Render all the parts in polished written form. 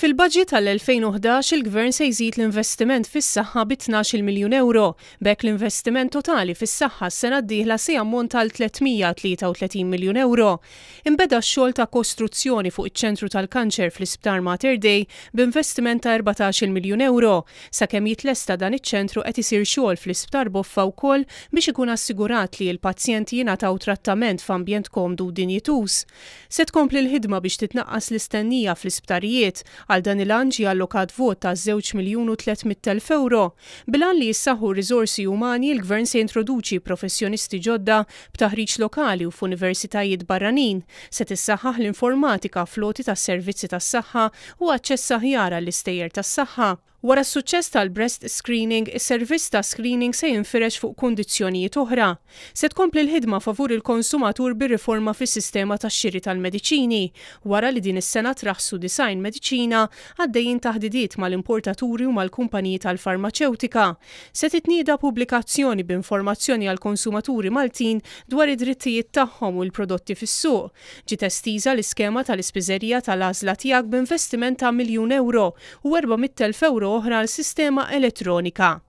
Fil-Baġit għall-2011 il-Gvern se jżid l-investiment fis-saħħa bi 12-il miljun ewro. B'hekk l-investiment totali fis-saħħa s-sena d-dieħla se jammonta għal 333 miljun ewro. Inbeda x-xogħol ta' kostruzzjoni fuq iċ-ċentru tal-kanċer fl-Isptar Mater Dei b'investiment ta' 14-il miljun ewro. Sakemm jitlesta dan iċ-ċentru qed isir xogħol fl-Isptar Boffa wkoll biex ikun assigurat li l-pazjenti jingħataw trattament f'ambjent komdu u dinjituż. Se tkompli l-ħidma biex titnaqqas l-istennija fl-isptarijiet. Għal dan il-għan ġie allokat vot ta' żewġ miljun u 300,000 ewro. Bil-għan li jissaħħu r-riżorsi umani, il-Gvern se jintroduċi professjonisti ġodda b'taħriġ lokali u f'universitajiet barranin. Se tissaħħaħ l-informatika fl-għoti tas-servizzi tas-saħħa u aċċess aħjar għall-istejjer tas-saħħa. Wara s-suċċess tal-breast screening, is-servizz ta' screening se jinfirex fuq kundizzjonijiet oħra. Se tkompli l-ħidma favur il-konsumatur bir-riforma fis-sistema tax-xiri tal-mediċini. Wara li din is-sena traħħsu 90 mediċina, għaddejjin taħdidiet mal-importaturi u mal-kumpaniji tal-farmaċewtika. Se titnieda pubblikazzjoni b'informazzjoni għall-konsumaturi Maltin dwar id-drittijiet tagħhom u l-prodotti fis-suq. Ġiet estiża l-iskema tal-ispiżerija tal-għażla tiegħek b'investiment ta' miljun ewro u 400,000 ewro oħra għal sistema elettronika.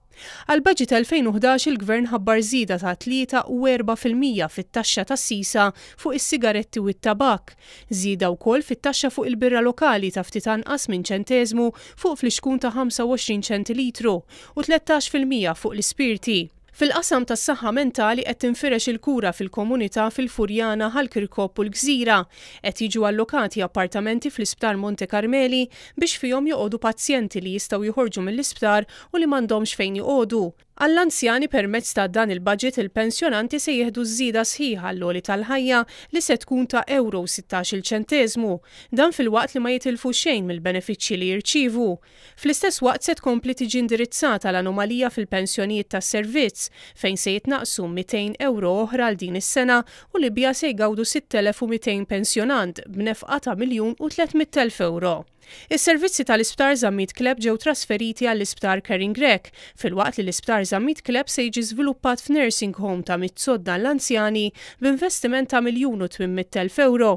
Għall-Baġit 2011 il-Gvern ħabbar żieda ta' 3.4% fit-taxxa tas-sisa fuq is-sigaretti u t-tabakk. Żieda wkoll fit-taxxa fuq il-birra lokali ta' ftit anqas minn ċenteżmu fuq flixkun ta' 25 ċentilitru u 13% fuq l-ispirti. Fil-qasam tas-saħħa mentali qed tinfirex il-kura fil-komunità fil-Furjana, Ħal Kirkop u l-Gżira. Qed jiġu allokati appartamenti fl-Isptar Monte Karmeli biex fihom joqogħdu pazjenti li jistgħu joħorġu mill-isptar u li m'għandhomx fejn joqogħdu. Għall-anzjani permezz ta' dan il-budget il-pensjonanti se jieħdu ż-żieda sħiħa għall-għoli tal-ħajja li se tkun ta' ewro u 16-il ċenteżmu. Dan filwaqt li ma jitilfu xejn mill-benefiċċji li jirċievu. Fl-istess waqt se tkompli tiġi indirizzata l-anomalija fil-pensjonijiet tas-servizz, fejn se jitnaqqsu 200 ewro oħra għal din is-sena u li biha se jgawdu 6,200 pensjonant b'nefqa ta' miljun u 300,000 ewro. Is-servizzi tal-Isptar Zammit Klepp ġew trasferiti għall-Isptar Caring Grech, filwaqt li l-Isptar Zammit Klepp se jiġi żviluppat f'nursing home ta' 100 sodda għall-anzjani b'investiment ta' miljun u 800,000 ewro.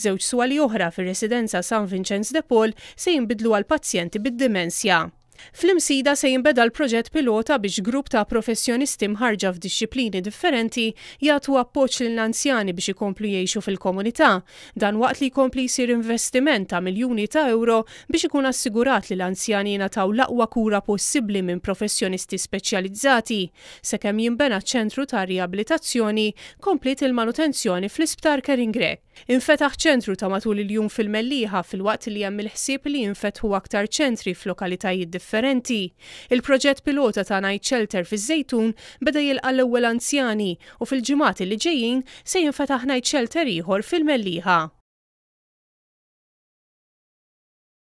Żewġ swali oħra fir-residenza San Vinċenz de Paul se jinbidlu għal pazjenti bid-dimensja. Fl-Imsida se jinbeda l-proġett pilota biex grupp ta' professjonisti mħarrġa f'dixxiplini differenti jagħtu appoġġ lill-anzjani biex ikomplu jgħixu fil-komunità. Dan waqt li jkompli jsir investiment ta' miljuni ta' ewro biex ikun assigurat li l-anzjani jingħataw l-aqwa kura possibbli minn professjonisti speċjalizzati. Sakemm jinbena ċentru ta' riabilitazzjoni, kompliet il-manutenzjoni fl-Isptar Caring Grech. Infetaħ ċentru ta' matul il-jum fil-Mellieħa filwaqt li hemm il-ħsieb li jinfetħu aktar ċentri f'lokalitajiet differenti. Il-proġett pilota ta' night shelter fiż-Żejtun beda jilqa' l-ewwel anzjani u fil-ġimgħat li ġejjin se jinfetaħ night shelter ieħor fil-Mellieħa.